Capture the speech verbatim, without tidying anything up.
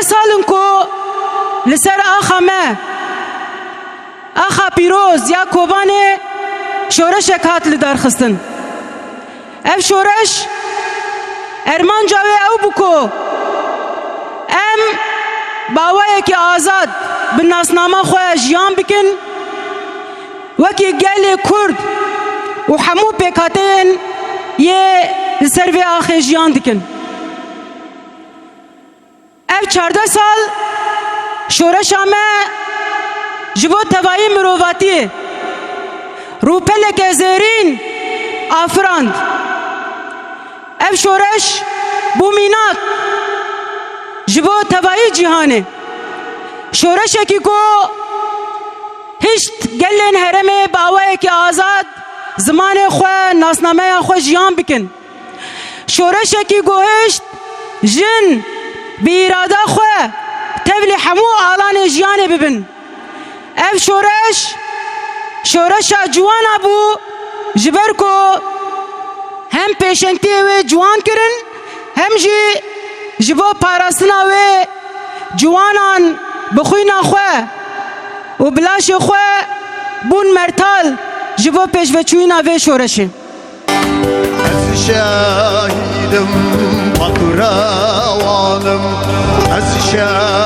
Sal in ku li ser axa me, axa pîroz ya Kobanê şoreşek hat lidarxistin. Ev şoreş ermanca wê ew bû ku em bi awayekî azad bi nasnama xwe jiyan bikin, wekî gelê Kurd û hemû pêkhateyên yê li ser vê axê jiyan dikin. Ev çardeh sal şoreşa me ji bo tevayî mirovatiyê rûpeleke zêrîn afirand. Ev şoreş bû mînak ji bo tevayî cîhanê. Şoreşekî ku hişt gelên herêmê bi awayekî azad zimanê xwe, nasnameya xwe jiyan bikin. Şoreşekî ku hişt jin bi îrada xwe tevlî hemû alanê jiyanê bibin. Ev şoreş, şoreşa ciwana bû, ji ber ku hem pêşengtiyê wê ciwan kirin, hem jî ji bo parastina wê ciwanan bi xwîna xwe û bi laşê xwe bûn mertal ji bo pêşveçûyîna vê şoreşê. Ez şehîdim, pakurewanim, ez şehîdim.